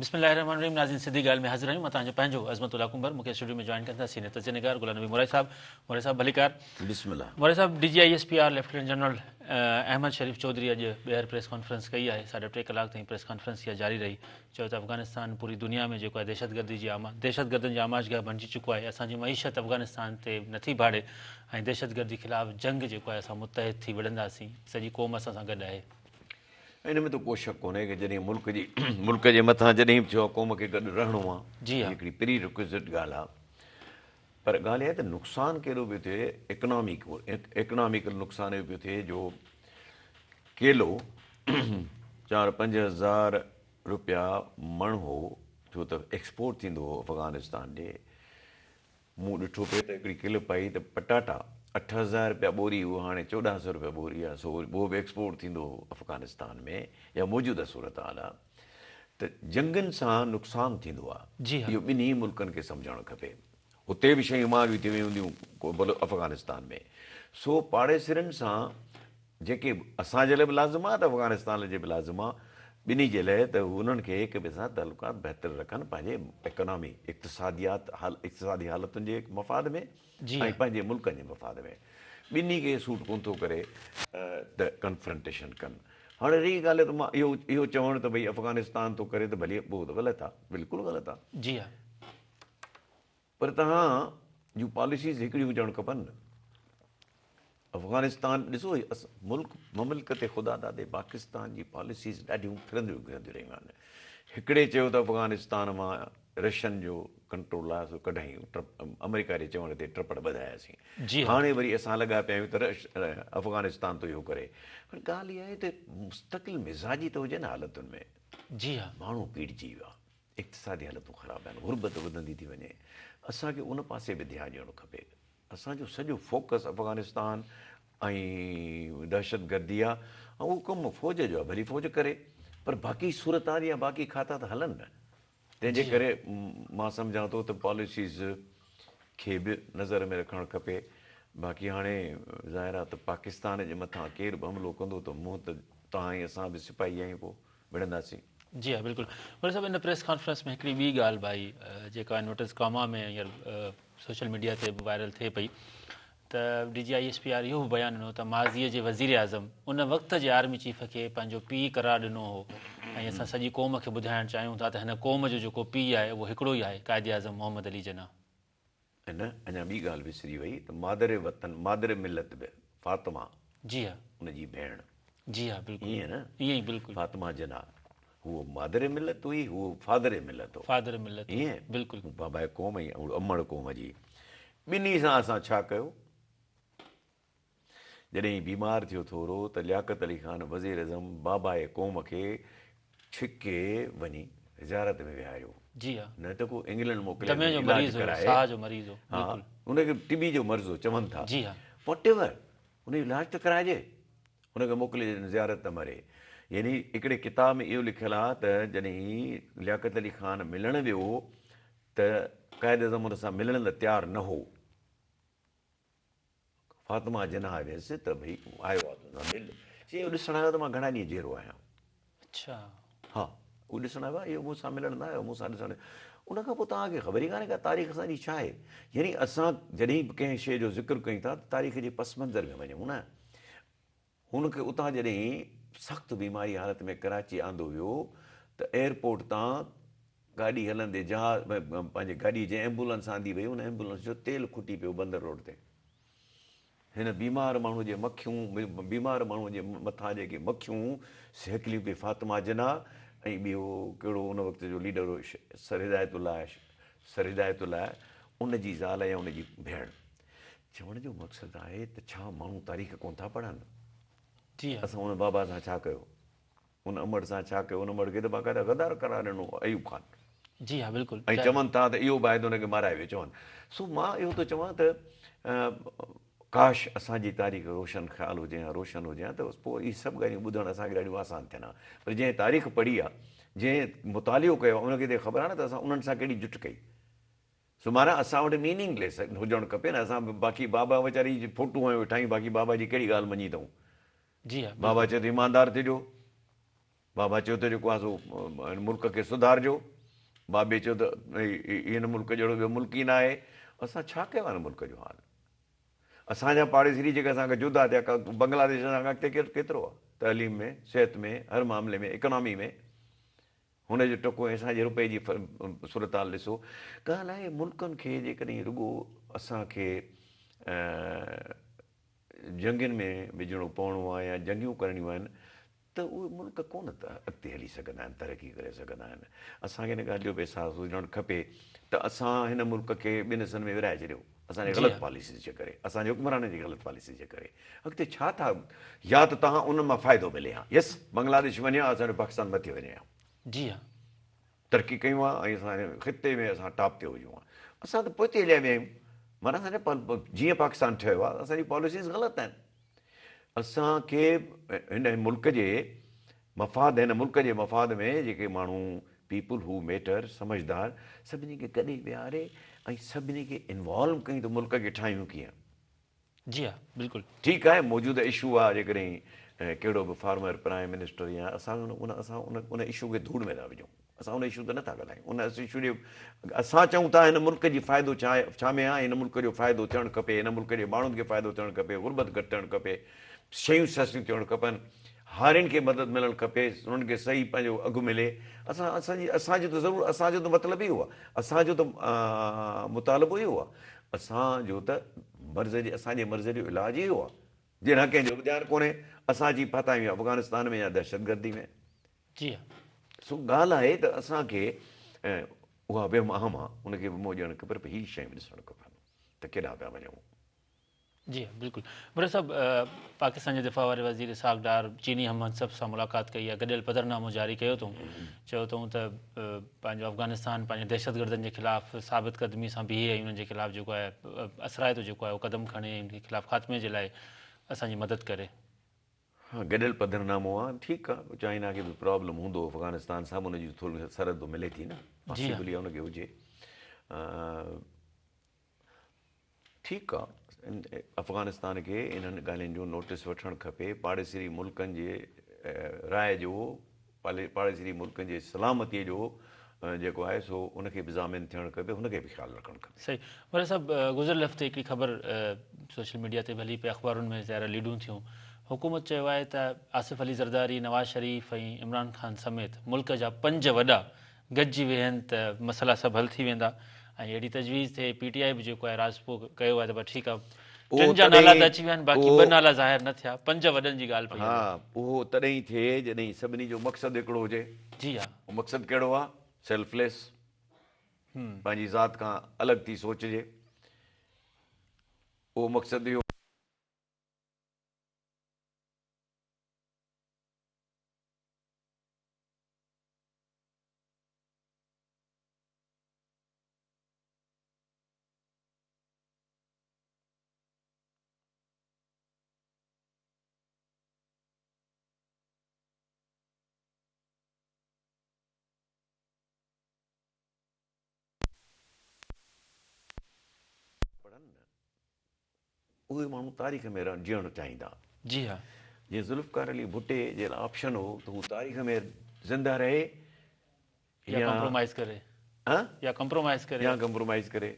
بسم الله الرحمن الرحيم ناظرين سڌي ڳالهه ۾ حاضر آهيون مان توهان جو پنهنجو عظمت الله ڪنڀر مون کي اسٽوڊيو ۾ جوائن ڪن ٿا سينيئر تجزيه نگار غلام نبي مورائي صاحب مورائي صاحب ڀليڪار بسم الله مورائي صاحب D G I S P R lieutenant general Ahmed Sharif Chaudhry اڄ ٻيهر پريس ڪانفرنس ڪئي آهي ساڍا ٽي ڪلاڪ تائين پريس ڪانفرنس اها جاري رهي چيو ته افغانستان پوري دنيا ۾ جيڪو آهي دهشتگردي جي آما دهشتگردن جي آماجگاهه بڻجي چڪو آهي اسان جي معيشت افغانستان تي نٿي ڀاڙي ۽ دهشتگردي خلاف جنگ جيڪو آهي اسان متحد ٿي وڙهنداسين سڄي قوم اسان سان گڏ آهي. ان ۾ ته ڪو شڪ ڪونهي ڪه جڏهن ملڪ جي ملڪ جي مٿان جڏهن به ٿيو آهي قوم کي گڏ رهڻو آهي جي ها. هي هڪڙي پري رڪوزٽ ڳالهه آهي پر ڳالهه اها آهي ته نقصان ڪيڏو پيو ٿئي اڪناميڪ اڪناميڪل نقصان اهو پيو ٿئي جو ڪيلو چار 5000 روپيا مڻ هو ڇو ته ايڪسپورٽ ٿيندو هو افغانستان ڏي. مون ڏٺو پئي ته هڪڙي ڪلپ آئي ته پٽاٽا 8000 روپيا ٻوري هو هاڻي 14 سو روپيا ٻوري آهي سو اهو به ايڪسپورٽ ٿيندو هو افغانستان ۾ اها موجوده صورتحال آهي ته جنگن سان نقصان ٿيندو آهي جي ها. اهو ٻنهي ملڪن کي سمجهڻ کپي هتي به شيون مهانگيون ٿي ويون هونديون افغانستان ۾ سو پاڙيسرين سان جيڪي اسان جي لاء به لازم آهي ته افغانستان جي به لازم آهي ٻنهي جي لاء ته هو انهن کي هڪ ٻئي سان تعلقات بهتر رکن پنهنجي اڪنامي اقتصاديات اقتصادي حالتن جي مفاد ۾ ۽ پنهنجي ملڪن جي مفاد ۾ ٻنهي کي سوٽ ڪونه ٿو ڪري ته ڪنفرنٽيشن ڪن هاڻي رهي ڳالهه ته مان اهو اهو چوڻ ته ڀئي افغانستان ٿو ڪري ته ڀلي اهو ته غلط آهي بلڪل غلط آهي جي ها. پر توهان جون پاليسيز هڪڙيون هجڻ کپن نه. افغانستان ڏسو ملڪ مملڪت خدا دادي پاڪستان جي پاليسيز ڏاڍيون ڦرنديون گهرنديون رهيون آهن. هڪڙي چيو ته افغانستان مان رشين جو ڪنٽرول آهي سو ڪڍايون آمريڪا جي چوڻ تي ٽپڙ ٻڌاياسين. هاڻي وري اسان لڳا پيا آهيون ته افغانستان ٿو اهو ڪري. پر ڳالهه اها آهي ته مستقل مزاجي ته هجي نه حالتن ۾. جي ها. ماڻهو پيڙجي ويا. اقتصادي حالتون خراب آهن، غربت وڌندي ٿي وڃي، اسان کي ان پاسي به ڌيان ڏيڻ کپي، اسان جو سڄو فوڪس افغانستان ۽ دهشتگردي آهي ۽ اهو ڪم فوج جو آهي ڀلي فوج ڪري پر باقي صورتحال يا باقي کاتا ته هلن نه، تنهن جي ڪري مان سمجهان ٿو ته پاليسيز کي به نظر ۾ رکڻ کپي، باقي هاڻي ظاهر آهي ته پاڪستان جي مٿان ڪير به حملو ڪندو ته منهن ته توهان ۽ اسان به سپاهي آهيون پوء وڙهنداسين. جي ها بلڪل مولوي صاحب ان پريس ڪانفرنس ۾ هڪڙي ٻي ڳالهه به آئي جيڪا انورٽيڊ ڪاما ۾ هينئر سوشل ميڊيا تي به وائرل ٿئي پئي ته D G I S P R اهو به بيان ڏنو ته ماضيء جي وزير اعظم ان وقت جي آرمي چيف کي پنهنجو پيء قرار ڏنو هو ۽ اسان سڄي قوم کي ٻڌائڻ چاهيون ٿا ته هن قوم جو جيڪو پيء آهي اهو هڪڙو ئي آهي قائد اعظم محمد علي جناح. ۽ نه اڃا ٻي ڳالهه وسري وئي ته مادر وطن مادر ملت به فاطمه جي ها. ان جي ڀيڻ. جي ها بلڪل. ائين نه؟ ائين ئي بلڪل. فاطمه جناح هوء مادر ملت هئي هو فادر ملت هو. فادر ملت هو. ائين؟ بلڪل. هو باباء قوم ۽ امڙ قوم جي. ٻنهي سان اسان ڇا ڪيو؟ جڏهن بيمار ٿيو ٿورو ته لياقت علي خان وزيراعظم باباء قوم کي ڇڪي وڃي زيارت ۾ ويهاريو. جي ها. نه ته ڪو انگلنڊ موڪلي دمي جو علاج مريض هيو، ڪرائي. ساهه جو مريض هو. ها بلڪل. ان کي ٽي بي جو مرض هو چون ٿا. جي ها. واٽ ايور ان جو علاج ته ڪرائجي. ان کي موڪلي جڏهن زيارت ته مري. يعني هڪڙي ڪتاب ۾ اهو لکيل آهي ته جڏهن لياقت علي خان ملڻ ويو ته قائداعظم ان سان ملڻ لاء تيار نه هو. فاطمه جناح ويس ته ڀئي آيو آ تو سان مل. چي اهو ڏسڻ آيو ته مان گهڻا ڏينهن جيئرو آهيان. اڇا. ها اهو ڏسڻ آيو آ اهو مون سان ملڻ نه آيو مون سان ڏسڻ. ان کان پوء توهان کي خبر ئي ڪانهي ڪا تاريخ اسان جي ڇا آهي. يعني اسان جڏهن به ڪنهن شيء جو ذڪر ڪيون ٿا ته تاريخ جي پس منظر ۾ وڃون نه. هن کي اتان جڏهن سخت بيماري حالت ۾ ڪراچي آندو ويو ته ايئرپورٽ تان گاڏي هلندي جهاز پنهنجي گاڏي جنهن ايمبولنس آندي وئي ان ايمبولنس جو تيل کٽي پيو بندر روڊ تي. هن بيمار ماڻهو جي مکيون بيمار ماڻهو جي مٿان جيڪي مکيون سي هڪليون پئي فاطمه جناح ۽ ٻيو ڪهڙو ان وقت جو ليڊر هو سر هدايت الله سر هدايت الله ان جي زال يا ان جي ڀيڻ. چوڻ جو مقصد آهي ته ڇا ماڻهو تاريخ ڪونه ٿا پڙهن؟ جي ها. اسان ان بابا سان ڇا ڪيو؟ ان امڙ سان ڇا ڪيو؟ ان امڙ کي ته باقاعده غدار قرار ڏنو ايوب خان. جي ها بلڪل. ۽ چون ٿا ته اهو به آهي ته ان کي مارائي ويو چون. سو مان اهو ٿو چوان ته ڪاش اسان جي تاريخ روشن خيال هجي ها روشن هجي ها ته پوء اهي سڀ ڳالهيون ٻڌڻ اسان کي ڏاڍيون آسان ٿين ها. پر جنهن تاريخ پڙهي آهي، جنهن مطالعو ڪيو آهي ان کي ته خبر آهي نه ته اسان انهن سان ڪهڙي جٺ ڪئي. سو معنيٰ اسان وٽ ميننگ ليس هجڻ کپي نه اسان باقي بابا ويچاري جي فوٽو هنيو ويٺا آهيون باقي بابا جي ڪهڙي ڳالهه مڃي اٿئون. جي ها بابا بلڪل. چئي ٿو ايماندار ٿجو. بابا چيو ته جيڪو آهي سو هن ملڪ کي سڌارجو. بابي چيو ته هن ملڪ جهڙو ٻيو ملڪ ئي ناهي. اسان ڇا ڪيو آهي هن ملڪ جو حال؟ اسان جا پاڙيسري جيڪي اسان کان جدا ٿيا، بنگلاديش اسان کان اڳتي ڪيترو آهي تعليم ۾، صحت ۾، هر معاملي ۾، اڪانامي ۾. هن جو ٽڪو ۽ اسان جي رپئي جي صورتحال ڏسو. ڳالهه آهي ملڪن کي جيڪڏهن رڳو اسان کي جنگين ۾ وجهڻو پوڻو آهي يا جنگيون ڪرڻيون آهن ته اهي ملڪ ڪونه اڳتي هلي سگهندا آهن، ترقي ڪري سگهندا آهن. اسان کي ان ڳالهه جو به احساس هجڻ کپي ته اسان هن ملڪ کي ٻن حصن ۾ ورهائي ڇڏيو، اسان جي غلط پاليسيز جي ڪري، اسان جي حڪمرانن جي غلط پاليسيز جي ڪري. اڳتي ڇا ٿا يا ته توهان ان مان فائدو ملي ها، يس بنگلاديش وڃي ها اسان جو پاڪستان مٿي وڃي ها. جي ها. ترقي ڪيون ها ۽ اسان جي خطي ۾ اسان ٽاپ تي هجون ها. اسان ته پوئتي هليا ويا آهيون. معنيٰ اسان جا جيئن پاڪستان ٺهيو آهي اسان جي پاليسيز غلط آهن. اسان کي هن ملڪ جي مفاد هن ملڪ جي مفاد ۾ جيڪي ماڻهو پيپل هو ميٽر سمجهدار سڀني کي گڏي ويهاري ۽ سڀني کي انوالو ڪيون ته ملڪ کي ٺاهيون ڪيئن. جي ها بلڪل. ٺيڪ آهي موجوده اشو آهي جيڪڏهن ڪهڙو به فارمر پرائم منسٽر يا اسان ان اسان ان اشو کي ڌوڙ ۾ ٿا وجهون اسان ان اشو تي نٿا ڳالهايون ان اشو جي اسان چئون ٿا هن ملڪ جي فائدو ڇا ڇا ۾ آهي هن ملڪ جو فائدو ٿيڻ کپي هن ملڪ جي ماڻهن کي فائدو ٿيڻ کپي غربت گهٽ ٿيڻ کپي شيون سستيون ٿيڻ کپن هارين کي مدد ملڻ کپي انهن کي صحيح پنهنجو اگهه ملي اسان اسان جي اسان جو ته ضرور اسان جو ته مطلب اهو آهي اسان جو ته مطالبو اهو آهي اسان جو ته مرض جي اسان جي مرض جو علاج اهو آهي جنهن ڪنهن جو به ڌيان ڪونهي اسان اچي ڦاٿا آهيون افغانستان ۾ يا دهشتگردي ۾. جي ها. سو ڳالهه آهي ته اسان کي اها وهم اهم آهي ان کي به منهن ڏيڻ کپي پر هي شيون ڏسڻ کپن ته ڪيڏانهن پيا وڃون. جي ها بلڪل مراد صاحب پاڪستان جي دفاع واري وزير اسحاق ڊار چيني هم منصب سان ملاقات ڪئي آهي گڏيل پڌرنامو جاري ڪيو اٿئون چيو اٿئون ته پنهنجو افغانستان پنهنجي دهشتگردن جي خلاف ثابت قدمي سان بيهي ۽ انهن جي خلاف جيڪو آهي اثرائتو جيڪو آهي اهو قدم کڻي ۽ ان جي خلاف خاتمي جي لاء اسان جي مدد ڪري. ها گڏيل پڌرنامو آ ٺيڪ آ چائنا کي به پرابلم هوندو افغانستان سان به ان جي ٿوري سرحد ملي ٿي نه پاسيبل ان کي هجي ٺيڪ آ افغانستان کي انهن ڳالهين جو نوٽيس وٺڻ کپي، پاڙيسري ملڪن جي راء جو پاڙيسري ملڪن جي سلامتي جو جيڪو آهي سو ان کي به ضامن ٿيڻ کپي هن کي به خيال رکڻ کپي. صحيح مراد صاحب گذريل هفتي هڪڙي خبر سوشل ميڊيا تي به هلي پئي اخبارن ۾ ظاهر ليڊون ٿيون حڪومت چيو آهي ته آصف علي زرداري نواز شريف ۽ عمران خان سميت ملڪ جا پنج وڏا گڏجي ويهن ته مسئلا سڀ حل ٿي ويندا ۽ اهڙي تجويز ٿئي پي ٽي آء به جيڪو آهي راضپو ڪيو آهي ته بس ٺيڪ آهي ٽن جا نالا ته اچي ويا آهن باقي ٻه نالا ظاهر نه ٿيا پنج وڏن جي ڳالهه پئي هلي. ها اهو تڏهن ئي ٿئي جڏهن سڀني جو مقصد هڪڙو هجي. جي ها. اهو مقصد ڪهڙو آهي؟ سيلف ليس پنهنجي ذات کان الڳ ٿي سوچجي اهو مقصد اهو. پڙهن نه اهي ماڻهو تاريخ ۾ رهڻ جيئڻ چاهيندا. جي ها. جيئن ذوالفقار علي ڀٽي جي لاء آپشن هو ته هو تاريخ ۾ زنده رهي يا ڪمپرومائيز ڪري. ها؟ يا ڪمپرومائيز ڪري. يا ڪمپرومائيز ڪري.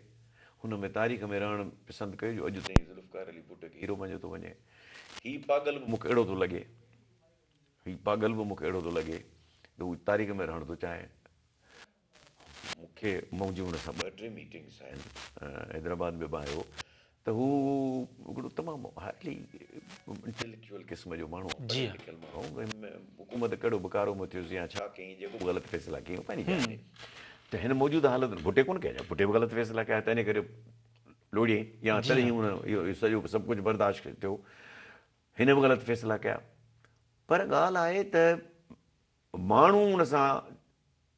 هن ۾ تاريخ ۾ رهڻ پسند ڪيو جو اڄ تائين ذوالفقار علي ڀٽي کي هيرو مڃيو ٿو وڃي. هي پاڳل به مون کي اهڙو ٿو لڳي. هي پاڳل به مون کي اهڙو ٿو لڳي ته هو تاريخ ۾ رهڻ ٿو چاهي. مون کي منهنجي هن سان ٻه ٽي ميٽنگس آهن حيدرآباد ۾ به آيو ته هو هڪڙو تمام هائلي انٽيليڪچوئل قسم جو ماڻهو آهي پڙهيل لکيل ماڻهو حڪومت ڪهڙو به ڪارو ٿيس يا ڇا ڪيائين جيڪو به غلط فيصلا ڪيائين پنهنجي جاء تي ته هن موجوده حالت ۾ ڀٽي ڪونه ڪيا ڇا ڀٽي به غلط فيصلا ڪيا تنهن ڪري لوڙيائين يا تڏهن هن اهو سڄو سڀ ڪجهه برداشت ٿيو هن به غلط فيصلا ڪيا پر ڳالهه آهي ته ماڻهو ان سان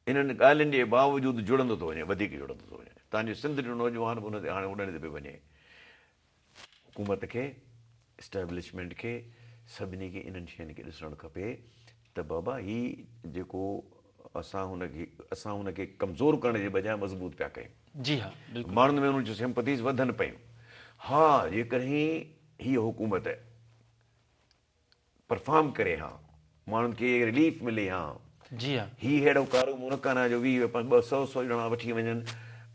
انهن ڳالهين جي باوجود جڙندو ٿو وڃي، وڌيڪ جڙندو ٿو وڃي. تان جو سنڌ جو نوجوان به ان تي هاڻي اڏڻ تي پيو وڃي. حڪومت کي، اسٽيبلشمينٽ کي، سڀني کي انهن شين کي ڏسڻ کپي ته بابا هي جيڪو اسان هن کي اسان هن کي ڪمزور ڪرڻ جي بجاء مضبوط پيا ڪيون. جي ها بلڪل. ماڻهن ۾ انهن جون سمپٿيز وڌن پيون. ها جيڪڏهن هيء حڪومت پرفارم ڪري ها. ماڻهن کي رليف ملي ها. جي ها. هي ههڙو ڪارو منهن نه ڪن ها جو 20 ٻه سئو سئو ڄڻا وٺي وڃن.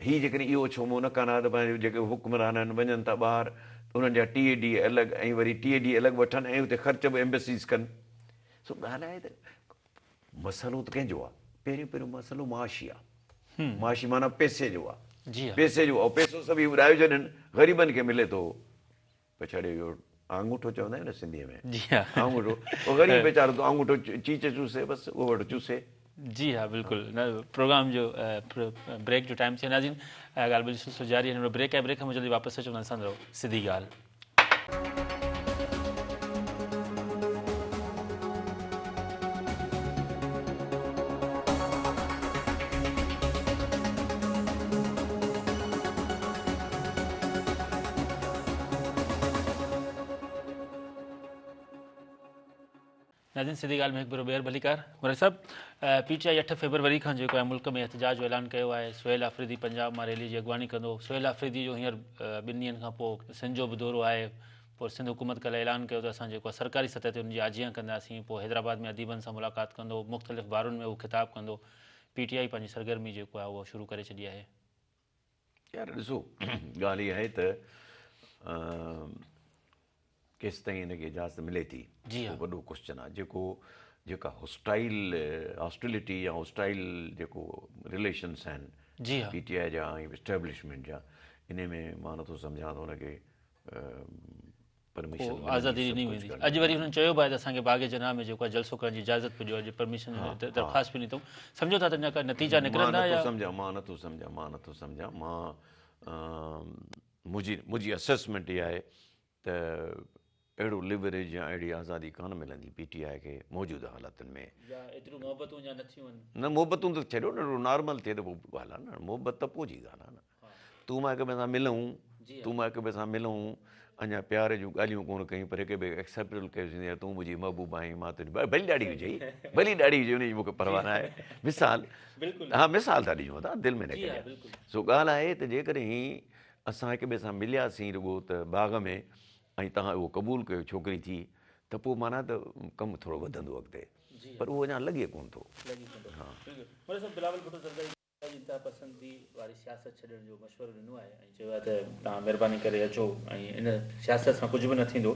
هي جيڪڏهن اهو اڇو منهن نه ڪن ها ته پنهنجو جيڪي حڪمران آهن وڃن ٿا ٻاهر ته انهن جا ٽي اي ڊي الڳ ۽ وري ٽي اي ڊي الڳ وٺن ۽ اتي خرچ به ايمبسيز ڪن. سو ڳالهه آهي ته مسئلو ته ڪنهن جو آهي؟ پهريون پهريون مسئلو معاشي آهي. معاشي معنيٰ پئسي جو آهي. پئسي جو ۽ پئسو سڀ هي اڏايو ڇڏن غريبن کي ملي ٿو. پڇاڙيء جو آڱوٺو چوندا آهيون نه سنڌيء ۾. جي ها. آڱوٺو. اهو غريب ويچارو ٿو آڱوٺو چيچ چوسي بس اهو ويٺو چوسي. جي ها بلڪل پروگرام جو بريڪ جو ٽائيم ٿيو ناظرين ڳالهه ٻولهه جو سلسلو جاري آهي ننڍڙو بريڪ آهي بريڪ کان پوء جلدي واپس اچون ٿا ڏسندا رهو سڌي ڳالهه. ناظرين سڌي ڳالهه ۾ هڪ ڀيرو ٻيهر ڀليڪار مري صاحب پي ٽي آء 8 فيبروري کان جيڪو آهي ملڪ ۾ احتجاج جو اعلان ڪيو آهي سهيل آفريدي پنجاب مان ريلي جي اڳواڻي ڪندو سهيل آفريدي جو هينئر ٻن ڏينهن کان پوء سنڌ جو به دورو آهي پوء سنڌ حڪومت ڪلهه اعلان ڪيو ته اسان جيڪو آهي سرڪاري سطح تي ان جي آجيان ڪنداسين پوء حيدرآباد ۾ اديبن سان ملاقات ڪندو مختلف بارن ۾ هو خطاب ڪندو پي ٽي آء پنهنجي سرگرمي جيڪو آهي اهو شروع ڪري ڇڏي آهي. يار ڏسو ڳالهه اها آهي ته ڪيستائين هن کي اجازت ملي ٿي اهو وڏو ڪوسچن آهي جيڪو جيڪا هوسٽائل هاسٽلٽي يا هوسٽائل جيڪو رليشنس آهن پي ٽي آء جا ۽ اسٽيبلشمينٽ جا انهي ۾ مان نٿو سمجهان ته هن کي پرميشن پوء آزادي ڏني ويندي. اڄ وري هنن چيو به آهي ته اسان کي باغ جناح ۾ جيڪو آهي جلسو ڪرڻ جي اجازت به ڏيو اڄ پرميشن درخواست به ڏني اٿئون سمجهو ٿا ته اڃا ڪا نتيجا نڪرندا يا. مان نٿو سمجهان مان نٿو سمجهان مان منهنجي منهنجي اسيسمينٽ اها آهي ته اهڙو ليوريج يا اهڙي آزادي ڪانه ملندي پي ٽي آء کي موجوده حالتن ۾. يا ايتريون محبتون اڃا نه ٿيون آهن. نه محبتون ته ڇڏيو نه نارمل ٿئي ته پوء ڳالهه آهي نه محبت ته پوء جي ڳالهه آهي نه. تون مان هڪ ٻئي سان ملون، تون مان هڪ ٻئي سان ملون، اڃا پيار جون ڳالهيون ڪونه ڪيون پر هڪ ٻئي کي ايڪسيپٽ ڪيوسين يار تون منهنجي محبوبه آهين مان تنهنجي ڀلي ڏاڙهي هجئي ڀلي ڏاڙهي هجي ان جي مون کي پرواهه نه آهي مثال ها مثال ٿا ڏيون ٿا دل ۾ نه ڪجي سو ڳالهه آهي ته جيڪڏهن اسان هڪ ٻئي سان ملياسين رڳو ته باغ ۾ ۽ توهان اهو قبول ڪيو ڇوڪري ٿي ته پوء معنيٰ ته ڪم ٿورو وڌندو اڳتي پر اهو اڃا لڳي ڪونه ٿو. لڳي ڪونه ٿو بلڪل بلاول ڀٽو زرداري جي انتها پسندي واري سياست ڇڏڻ جو مشورو ڏنو آهي ۽ چيو آهي ته توهان مهرباني ڪري اچو ۽ ان سياست سان ڪجهه به نه ٿيندو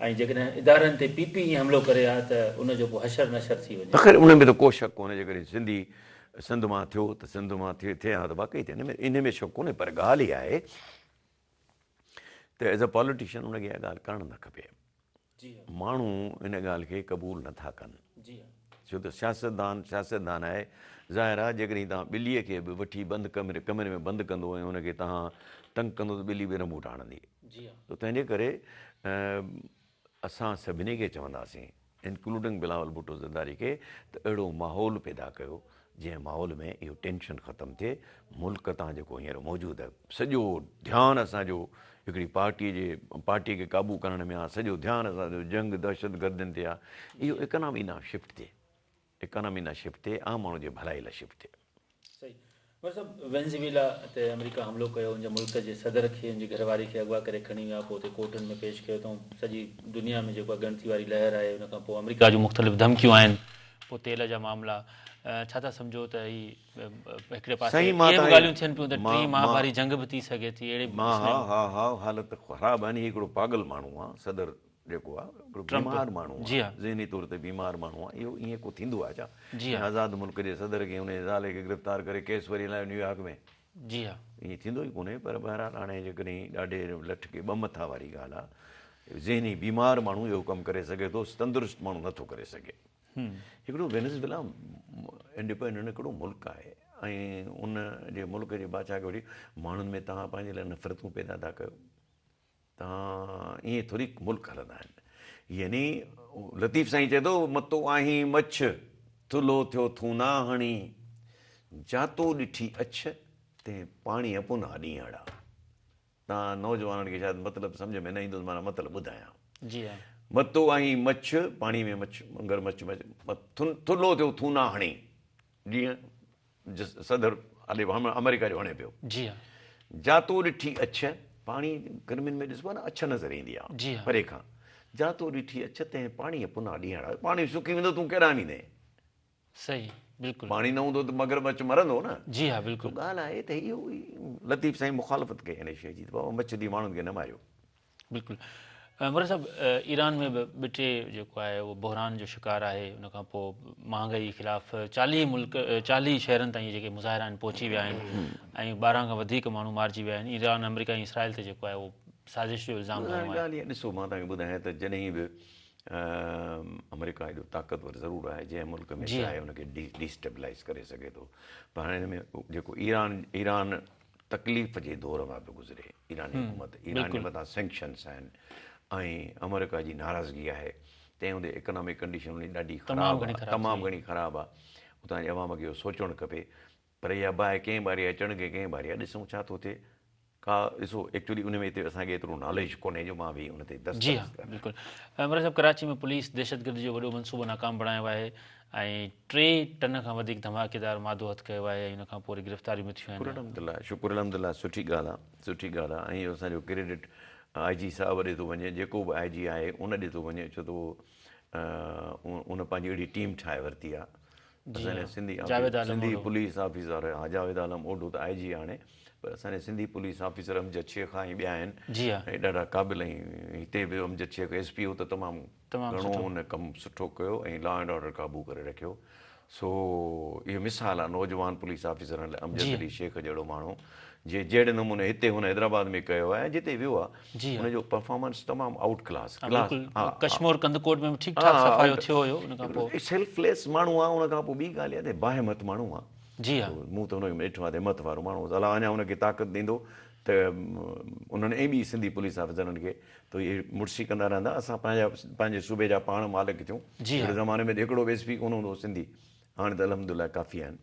۽ جيڪڏهن ادارن تي پي پي ائين حملو ڪري ها ته ان جو پوء حشر نشر ٿي وڃي. خير ان ۾ ته ڪو شڪ ڪونهي جيڪڏهن سنڌي سنڌ مان ٿيو ته سنڌ مان ٿئي ها ته واقعي ٿئي ان ۾ شڪ ڪونهي پر ڳالهه اها آهي ته ايز اي پاليٽيشن ان کي اها ڳالهه ڪرڻ نه کپي. ماڻهو ان ڳالهه کي قبول نه ٿا ڪن. ڇو ته سياستدان سياستدان آهي. ظاهر آهي جيڪڏهن توهان ٻليء کي به وٺي بند ڪمري ڪمري ۾ بند ڪندو ۽ ان کي توهان تنگ ڪندو ته ٻلي به رنبوٽ آڻندي. ته تنهن جي ڪري اسان سڀني کي چونداسين انڪلوڊنگ بلاول ڀٽو زرداري کي ته اهڙو ماحول پيدا ڪيو جنهن ماحول ۾ اهو ٽينشن ختم ٿئي ملڪ تان جيڪو هينئر موجود سڄو ڌيان اسان جو هڪڙي پارٽي جي پارٽي کي قابو ڪرڻ ۾ آ سڄو ڌيان اسان جو جنگ دهشت گردين تي آ اهو اڪانامي ڏانهن شفٽ ٿئي اڪانامي ڏانهن شفٽ ٿئي عام ماڻهو جي ڀلائي لاء شفٽ ٿئي. صحيح مير صاحب وينزويلا تي آمريڪا حملو ڪيو ان جي ملڪ جي صدر کي ان جي گهر واري کي اغوا ڪري کڻي ويا پوء اتي ڪورٽن ۾ پيش ڪيو اٿئون سڄي دنيا ۾ جيڪو آهي ڳڻتي واري لهر آهي ان کان پوء آمريڪا جون مختلف ڌمڪيون آهن پوء تيل جا معاملا ڇا ٿا سمجهو ته هي هڪڙي پاسي اهي به ڳالهيون ٿين پيون ته ٽين مهاڀاري جنگ به ٿي سگهي ٿي اهڙي مان ها ها ها حالت خراب آهن هي هڪڙو پاڳل ماڻهو آهي صدر جيڪو آ هڪڙو بيمار ماڻهو آ ذهني طور تي بيمار ماڻهو آ اهو ائين ڪو ٿيندو آ ڇا ڪنهن آزاد ملڪ جي صدر کي ان جي زال کي گرفتار ڪري ڪيس وري هلايو نيويارڪ ۾ جي ها ائين ٿيندو ئي ڪونهي پر بهرحال هاڻي جيڪڏهن ڏاڍي لٺ کي ٻه مٿا واري ڳالهه آ ذهني بيمار ماڻهو اهو ڪم ڪري سگهي ٿو تندرست ماڻهو نٿو ڪري سگهي هڪڙو وينزويلا انڊيپينڊنٽ هڪڙو ملڪ آهي ۽ ان جي ملڪ جي بادشاهه کي وٺي ماڻهن ۾ توهان پنهنجي لاء نفرتون پيدا ٿا ڪيو توهان ائين ٿوري ملڪ هلندا آهن. يعني لطيف سائين چئي ٿو، متو آهين مڇ، ٿلهو ٿيو ٿونا هڻي، جاتو ڏٺي اڇ، تنهن پاڻيء پنها ڏينهڙا. توهان نوجوانن کي شايد مطلب سمجهه ۾ نه ايندو ته مان مطلب ٻڌايان. جي ها. متو آهين مڇ، پاڻي ۾ مڇ، مگر مڇ، مڇ، ٿلهو ٿيو ٿونا هڻي. جيئن صدر هلي آمريڪا جو هڻي پيو. جي ها. جاتو ڏٺي اڇ، پاڻي گرمين ۾ ڏسبو آهي نه اڇ نظر ايندي آهي جي ها. پري کان. جا تو ڏٺي اڇ، تنهن پاڻيء پنا ڏينهڙا. پاڻي سڪي ويندو تون ڪيڏانهن ويندين؟ صحيح بلڪل. پاڻي نه هوندو ته مگرمڇ مرندو نه. جي ها بلڪل. سو ڳالهه آهي ته اهو ئي لطيف سائين مخالفت ڪئي ان شيء جي ته بابا مڇ جي ماڻهن کي نه ماريو. بلڪل مرزا صاحب ايران ۾ به ٻه ٽي جيڪو آهي اهو بحران جو شڪار آهي ان کان پوء مهانگائي خلاف 40 ملڪ 40 شهرن تائين جيڪي مظاهرا آهن پهچي ويا آهن ۽ 12 کان وڌيڪ ماڻهو مارجي ويا آهن ايران آمريڪا ۽ اسرائيل تي جيڪو آهي اهو سازش جو الزام هنيو آهي. ڳالهه اها ڏسو مان توهان کي ٻڌايان ته جڏهن به آمريڪا ايڏو طاقتور ضرور آهي جنهن ملڪ ۾ چاهي ان کي ڊي اسٽيبلائز ڪري سگهي ٿو پر هاڻي هن ۾ جيڪو ايران ايران تڪليف جي دور مان پيو گذري ايراني حڪومت ايران جي مٿان سينڪشنس آهن ۽ آمريڪا جي ناراضگي آهي تنهن هوندي اڪنامڪ ڪنڊيشن ان جي ڏاڍي خراب آهي تمام گهڻي خراب آهي اتان جي عوام کي اهو سوچڻ کپي پر اها باهه ڪنهن ٻاري آهي چڻنگ ڪنهن ٻاري آهي ڏسون ڇا ٿو ٿئي. ڪا ڏسو ايڪچولي ان ۾ هتي اسان کي ايترو ناليج ڪونهي جو مان ويهي ان تي دسترس جي ها بلڪل مرزا صاحب ڪراچي ۾ پوليس دهشتگردي جو وڏو منصوبو ناڪام بڻايو آهي ۽ 3 ٽن کان وڌيڪ ڌماڪيدار مادو هٿ ڪيو آهي ۽ ان کان پوء وري گرفتاريون به ٿيون آهن. شڪر الحمدلله شڪر الحمدلله سٺي ڳالهه آ سٺي ڳالهه آ ۽ اهو اسان جو ڪريڊٽ I جي صاحب ڏي ٿو وڃي جيڪو به آء جي آهي ان ڏي ٿو وڃي ڇو ته اهو ان پنهنجي اهڙي ٽيم ٺاهي ورتي آ اسان جا سنڌي سنڌي پوليس آفيسر ها جاويد عالم اوڍو ته آء جي هاڻي پر اسان جا سنڌي پوليس آفيسر امجد شيخ ۽ ٻيا آهن ۽ ڏاڍا قابل ۽ هتي به امجد شيخ ايس پي هو ته تمام گهڻو هن ڪم سٺو ڪيو ۽ لا اينڊ آرڊر قابو ڪري رکيو سو اهو مثال آهي نوجوان پوليس آفيسرن لاء امجد علي شيخ جهڙو ماڻهو جي جهڙي نموني هتي هن حيدرآباد ۾ ڪيو آهي ۽ جتي ويو آهي ان جو پرفارمنس تمام آئوٽ ڪلاس ڪلاس ها ڪشمور ڪنڌڪوٽ ۾ به ٺيڪ ٺاڪ صفايو ٿيو هيو ان کان پوء سيلف ليس ماڻهو آهي ان کان پوء ٻي ڳالهه اها ته باهمت ماڻهو آهي جي ها مون ته هن کي ڏٺو آهي ته همت وارو ماڻهو الله اڃا هن کي طاقت ڏيندو ته انهن ۽ ٻي سنڌي پوليس آفيسرن کي ته اهي مڙسي ڪندا رهندا اسان پنهنجا پنهنجي صوبي جا پاڻ مالڪ ٿيون هڪڙي زماني ۾ ته هڪڙو به ايس پي ڪونه هوندو هو سنڌي هاڻي ته الحمدلله ڪافي آهن.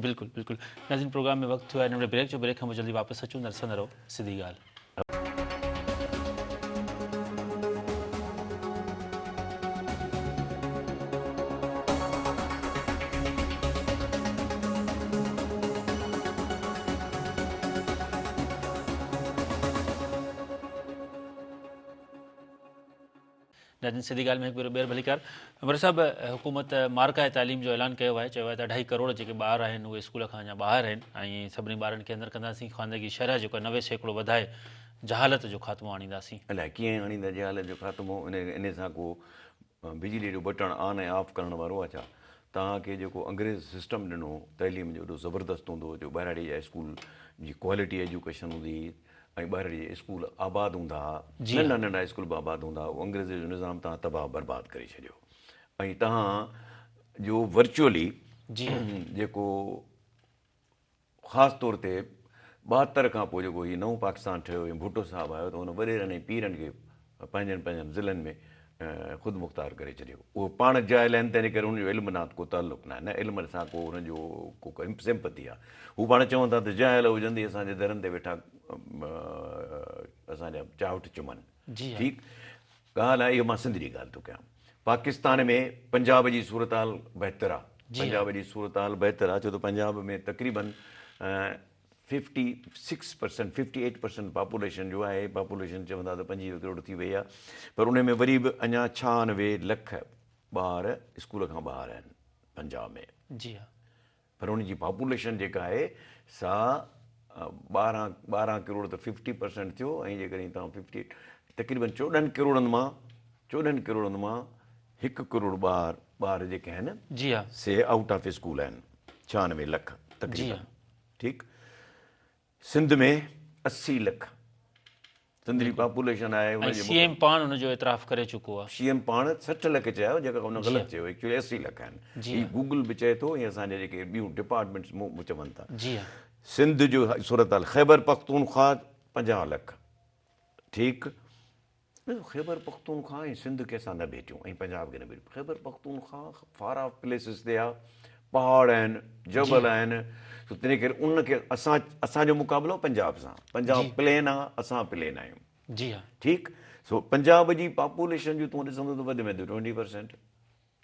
بلڪل بلڪل ناظرين پروگرام ۾ وقت ٿيو آهي ننڍڙي بريڪ جو بريڪ کان پوء جلدي واپس اچون ٿا ڏسندا رهو سڌي ڳالهه. ناظرين سڌي ڳالهه ۾ هڪ ڀيرو ٻيهر ڀليڪار مرزا صاحب حڪومت معرڪه تعليم جو اعلان ڪيو آهي چيو آهي ته اڍائي ڪروڙ جيڪي ٻار آهن اهي اسڪول کان اڃا ٻاهر آهن ۽ سڀني ٻارن کي اندر ڪنداسين خواندگي شرح جيڪو آهي 90% وڌائي جهالت جو خاتمو آڻينداسين. الائي ڪيئن آڻيندا جهالت جو خاتمو ان ان سان ڪو بجلي جو بٽڻ آن ۽ آف ڪرڻ وارو آهي ڇا توهان کي جيڪو انگريز سسٽم ڏنو تعليم جو ايڏو زبردست هوندو هو جو ٻهراڙي جا اسڪول جي ڪوالٽي ايجوڪيشن هوندي هئي ۽ ٻهراڙي جا اسڪول آباد هوندا ها ننڍا ننڍا اسڪول به آباد هوندا ها اهو انگريزي جو نظام توهان تباهه برباد ڪري ڇڏيو ۽ توهان جو ورچوئلي جيڪو خاص طور تي 72 کان پوء جيڪو هي نئون پاڪستان ٺهيو ۽ ڀٽو صاحب آيو ته هن وڏيرن ۽ پيرن کي پنهنجن پنهنجن ضلعن ۾ خود مختار ڪري ڇڏيو. اهي پاڻ جاهل آهن تنهن ڪري انهن جو علم نات ڪو تعلق ناهي نه علم سان ڪو انهن جو ڪو سمپٿي آهي. هو پاڻ چون ٿا ته جاهل هجن ته اسان جي درن تي ويٺا اسان جا چانئٺ چمن. ٺيڪ ڳالهه آهي اهو مان سنڌ جي ڳالهه ٿو ڪيان. پاڪستان ۾ پنجاب جي صورتحال بهتر آهي. پنجاب جي صورتحال بهتر آهي ڇو ته پنجاب ۾ تقريبن 56 percent, 58 percent population جو آهي، پاپوليشن چوندا ته 25 ڪروڙ ٿي وئي آهي پر ان ۾ وري به اڃا 96 لک ٻار اسڪول کان ٻاهر آهن پنجاب ۾. جي ها. پر ان جي پاپوليشن جيڪا آهي سا 12 ڪروڙ ته 50 پرسنٽ ٿيو ۽ جيڪڏهن توهان 58 تقريبن 14 ڪروڙن مان 14 ڪروڙن مان 1 ڪروڙ ٻار جيڪي آهن جي ها. سي آئوٽ آف اسڪول آهن 96 لک تقريبن. ٺيڪ سنڌ ۾ 80 لک سنڌ جي پاپوليشن آهي ان جي سي ايم پاڻ ان جو اعتراف ڪري چڪو آهي. سي ايم پاڻ 60 لک چيا جيڪا ان غلط چيو ايڪچوئلي 80 لک آهن هي گوگل به چئي ٿو ۽ اسان جا جيڪي ٻيون ڊپارٽمينٽس به چون ٿا. جي ها. سنڌ جو صورتحال خيبر پختونخوا 50 لک ٺيڪ ڏسو خيبر پختونخوا ۽ سنڌ کي اسان نه ڀيٽيون ۽ پنجاب کي نه ڀيٽيون Khyber Pakhtunkhwa far off places تي آ پهاڙ آهن جبل آهن سو تنهن ڪري ان کي اسان اسان جو مقابلو پنجاب سان پنجاب پلين آ اسان پلين آهيون جي ها ٺيڪ سو پنجاب جي پاپوليشن جو تون ڏسندو ته وڌ ۾ وڌ 20%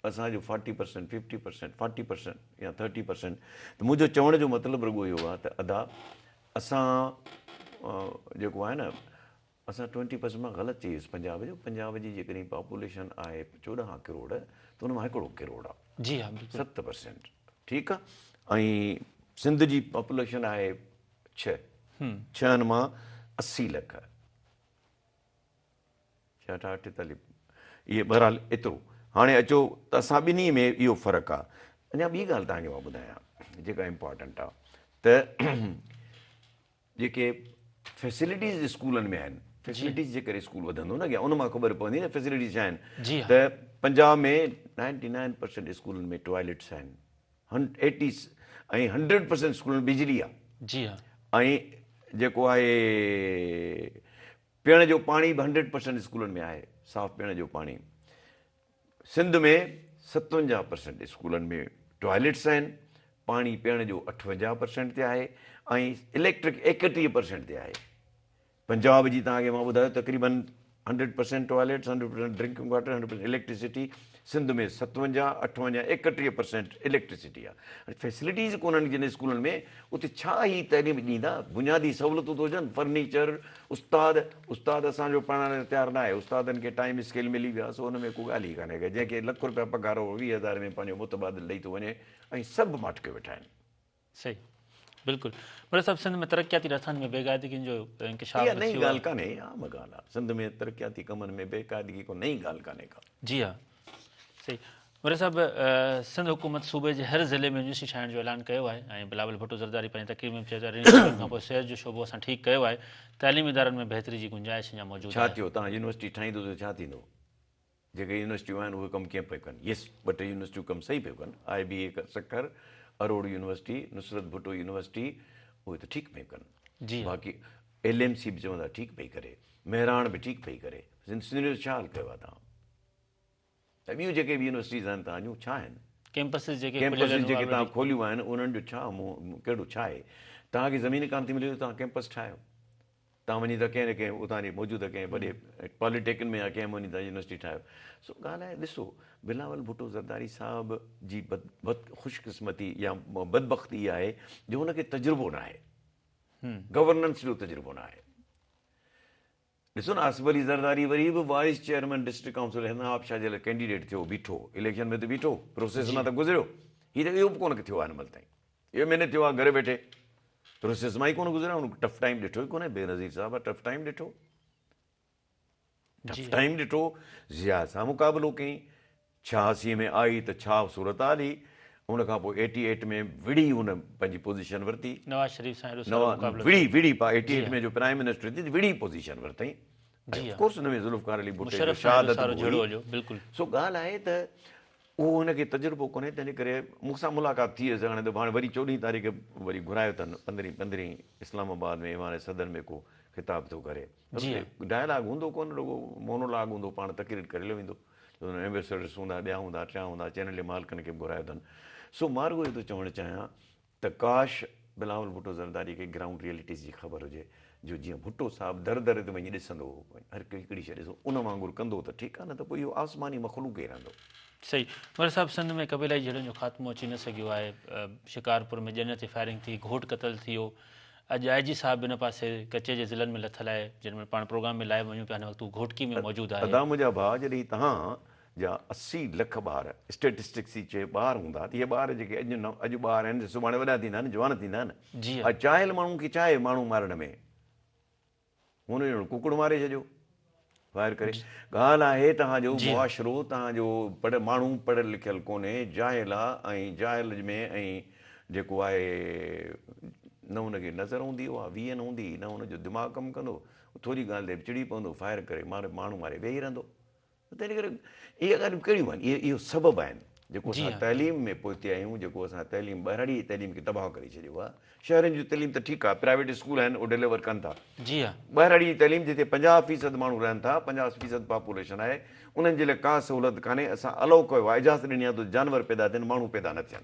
اسان جو 40% 50% 40% يا 30% ته منهنجو چوڻ جو مطلب رڳو اهو آ ته ادا اسان جيڪو آهي نه اسان ٽوئنٽي پرسنٽ مان غلط چئي ويس پنجاب جو پنجاب جي جيڪڏهن پاپوليشن آهي 14 ڪروڙ ته ان مان هڪڙو ڪروڙ آ. جي ها بلڪل. 7% ٺيڪ آ ۽ سنڌ جي پاپوليشن آهي ڇهه ڇهن مان 80 لک ڇهه اٺ 48 اهي بهرحال ايترو هاڻي اچو ته اسان ٻنهي ۾ اهو فرق آ. اڃا ٻي ڳالهه توهان کي مان ٻڌايان جيڪا امپارٽنٽ آ ته جيڪي فيسلٽيز اسڪولن ۾ آهن فيسلٽيز جي ڪري اسڪول وڌندو نه اڳيان ان مان خبر پوندي نه فيسلٽيز ڇا آهن ته پنجاب ۾ 99% اسڪولن ۾ ٽوائليٽس آهن 80 ۽ 100% اسڪولن ۾ بجلي آهي جي ها ۽ جيڪو آهي پيئڻ جو پاڻي به 100% اسڪولن ۾ آهي صاف پيئڻ جو پاڻي سنڌ ۾ 57 پرسنٽ اسڪولن ۾ ٽوائليٽس آهن، پاڻي پيئڻ جو 58 پرسنٽ تي آهي ۽ اليڪٽرڪ 31 پرسنٽ تي آهي. پنجاب جي توهان کي مان ٻڌايو تقريبن 100% toilets, 100% drinking water, 100% electricity, Sindh ۾ 57، 58، 31% electricity آهي. هاڻي فيسلٽيز ڪونهن جن اسڪولن ۾ اتي ڇا هي تعليم ڏيندا؟ بنيادي سهولتون ته هجن، فرنيچر، استاد، استاد اسان جو پڙهائڻ لاء تيار ناهي، استادن کي ٽائيم اسڪيل ملي ويو آهي سو ان ۾ ڪو ڳالهه ئي ڪانهي ڪا، جنهن کي لک روپيا پگهار اهو 20 هزار ۾ پنهنجو متبادل ڏئي ٿو وڃي ۽ سڀ ماٺ ڪيو ويٺا آهن. صحيح بلڪل مرزا صاحب سنڌ ۾ ترقياتي رٿن ۾ بيقاعدگين جو انڪشاف اها نئين ڳالهه ڪانهي عام ڳالهه آهي سنڌ ۾ ترقياتي ڪمن ۾ بيقاعدگي ڪو نئين ڳالهه ڪانهي ڪا. جي ها صحيح مرزا صاحب سنڌ حڪومت صوبي جي هر ضلعي ۾ يونيورسٽي ٺاهڻ جو اعلان ڪيو آهي ۽ بلاول ڀٽو زرداري پنهنجي تقرير ۾ به چيو ته 18 سالن کانپوء صحت جو شعبو اسان ٺيڪ ڪيو آهي تعليمي ادارن ۾ بهتري جي گنجائش اڃا موجود ڇا آهي. ٿيو توهان يونيورسٽي ٺاهيندو ته ڇا ٿيندو جيڪي يونيورسٽيون آهن اهي ڪم ڪيئن پيون ڪن يس ٻه ٽي يونيورسٽيون ڪم صحيح پيون ڪن آء بي اي سکر اروڙ يونيورسٽي نصرت ڀٽو يونيورسٽي اهي ته ٺيڪ پيون ڪن جي باقي ايل ايم سي به چوندا ٺيڪ پئي ڪري مهراڻ به ٺيڪ پئي ڪري سنڌ يونيورسٽي ڇا حال ڪيو آهي توهان ۽ ٻيون جيڪي به يونيورسٽيز آهن توهان جون ڇا آهن؟ ڪيمپسز جيڪي کليل ڪيمپسز آهن جيڪي توهان کوليون آهن انهن جو ڇا ڪهڙو ڇا آهي؟ توهان کي زمين ڪانه ٿي ملي ته توهان ڪيمپس ٺاهيو. توهان وڃي ٿا ڪنهن نه ڪنهن اتان جي موجوده ڪنهن وڏي پاليٽيڪن ۾ يا ڪنهن ۾ وڃي توهان يونيورسٽي ٺاهيو. سو ڳالهه آهي ڏسو بلاول ڀٽو زرداري صاحب جي بد بد خوش قسمتي يا بدبختي اها آهي جو هن کي تجربو ناهي. گورننس جو تجربو ناهي. ڏسو نه آصف علي زرداري وري به vice chairman district council Nawabshah جي لاء ڪينڊيڊيٽ ٿيو بيٺو اليڪشن ۾ ته بيٺو پروسيس مان ته گذريو هي ته اهو به ڪونه ٿيو آهي هن مهل تائين اهو مهيني ٿيو آهي گهر ويٺي پروسيس مان ئي ڪونه گذريو هن ٽف ٽائيم ڏٺو ئي ڪونه بينظير صاحب ٽف ٽائيم ڏٺو ٽف ٽائيم ڏٺو ضياء سان مقابلو ڪيائين 86 ۾ آئي ته ڇا صورتحال هئي، ان کان پوء ايٽي ايٽ ۾ وڙهي هن پنهنجي پوزيشن ورتي. نواز شريف سان ايڏو سارو مقابلو ٿيو. وڙهي وڙهي پا ايٽي ايٽ ۾ جو پرائم منسٽر ٿي ته وڙهي پوزيشن ورتائين ۽ آف ڪورس ان ۾ ذوالفقار علي ڀٽي جو شهادت به هئي. سو ڳالهه آهي ته اهو هن کي تجربو ڪونهي تنهن جي ڪري مون سان ملاقات ٿي هيس هاڻي ته هاڻي وري 14 تاريخ وري گهرايو اٿن پندرهين پندرهين اسلام آباد ۾ ايوان صدر ۾ ڪو خطاب ٿو ڪري. ڊائلاگ هوندو ڪونه رڳو مونولاگ هوندو پاڻ تقرير ڪري هليو ويندو. ايمبيسڊرس هوندا، ٻيا هوندا، ٽيان هوندا، چينل جي مالڪن کي به گهرايو اٿن. سو مان رڳو اهو ٿو چوڻ چاهيان ته ڪاش بلاول ڀٽو زرداري کي گرائونڊ ريئلٽيز جي خبر هجي جو جيئن ڀٽو صاحب در در تي وڃي ڏسندو هو، هر هڪڙي شيء ڏسندو ان وانگر ڪندو ته ٺيڪ آهي نه ته پوء اهو آسماني مخلوق ئي رهندو. صحيح مرزا صاحب سنڌ ۾ قبيلائي جهيڙن جو خاتمو اچي نه سگهيو آهي، شڪارپور ۾ ڄڃ تي فائرنگ ٿي، گهوٽ قتل ٿي ويو، اڄ آء جي صاحب به ان پاسي ڪچي جي ضلعن ۾ لٿل آهي، جنهن مهل پاڻ پروگرام ۾ لائيو وڃون پيا هن وقت هو گهوٽڪي ۾ موجود آهي. ادا منهنجا ڀاء جڏهن توهان جا 80 لک ٻار اسٽيٽسٽڪس ٿي چئي ٻار هوندا ته اهي ٻار جيڪي اڄ نه اڄ ٻار آهن سي سڀاڻي وڏا ٿيندا نه جوان ٿيندا نه جي ها جاهل ماڻهن کي ڇا آهي ماڻهو مارڻ ۾ هن ڄڻ ڪڪڙ ماري ڇڏيو فائر ڪري ڳالهه آهي توهان جو معاشرو توهان جو پڙهيل ماڻهو پڙهيل لکيل ڪونهي جاهل آ ۽ جاهل ۾ ۽ جيڪو آهي نه هن کي نظر هوندي اها ويهن هوندي نه هن جو دماغ ڪم ڪندو ٿوري ڳالهه تي به چڙي پوندو فائر ڪري ماڻهو ماري ويهي رهندو تنهن ڪري اهي ڳالهيون ڪهڙيون آهن؟ اهي اهو سبب آهن جيڪو اسان تعليم ۾ پوئتي آهيون، جيڪو اسان تعليم ٻهراڙي جي تعليم کي تباهه ڪري ڇڏيو آهي. شهرن جون تعليم ته ٺيڪ آهي، پرائيويٽ اسڪول آهن اهي ڊليور ڪن ٿا. ٻهراڙي جي تعليم جتي 50 فيصد ماڻهو رهن ٿا، 50 فيصد پاپوليشن آهي، انهن جي لاء ڪا سهولت ڪانهي، اسان الائو ڪيو آهي، اجازت ڏني آهي ته جانور پيدا ٿين، ماڻهو پيدا نه ٿين،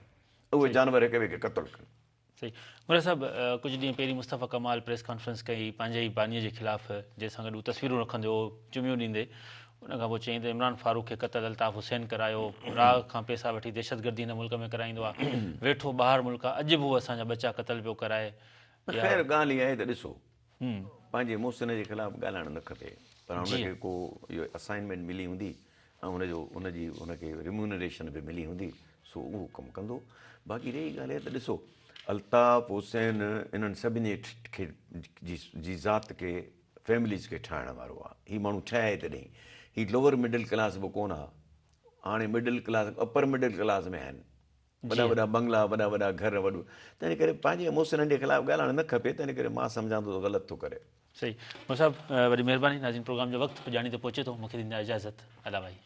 اهي جانور هڪ ٻئي کي قتل ڪن. صحيح مرزا صاحب ڪجهه ڏينهن پهرين مصطفيٰ ڪمال پريس ڪانفرنس ڪئي پنهنجي ئي بانيء جي خلاف جنهن سان گڏ هو تصويرون رکندي هو چميون ڏيندي ان کان پوء چيائين ته عمران فاروق کي قتل الطاف حسين ڪرايو را کان پئسا وٺي دهشتگردي هن ملڪ ۾ ڪرائيندو آهي ويٺو ٻاهر ملڪ آهي اڄ به هو اسان جا ٻچا قتل پيو ڪرائي خير ڳالهه اها آهي ته ڏسو پنهنجي محسن جي خلاف ڳالهائڻ نه کپي پر هن کي ڪو اهو اسائنمينٽ ملي هوندي ۽ ان جو ان جي ان کي ريميونريشن به ملي هوندي سو اهو ڪم ڪندو. باقي رهي ڳالهه اها ته ڏسو الطاف حسين انهن سڀني کي جي ذات کي فيمليز کي ٺاهڻ وارو آهي. هي ماڻهو ٺهيا ئي تڏهن هي لوئر مڊل ڪلاس به ڪونه آ هاڻي middle class upper middle class ۾ آهن. وڏا وڏا بنگلا وڏا وڏا گهر وڏو تنهن ڪري پنهنجي محسنن جي خلاف ڳالهائڻ نه کپي تنهن ڪري مان سمجهان ٿو ته غلط ٿو ڪري. صحيح مون صاحب وڏي مهرباني ناظرين پروگرام جو وقت پڄاڻي تي پهچي ٿو مونکي ڏيندا اجازت الله ڀائي.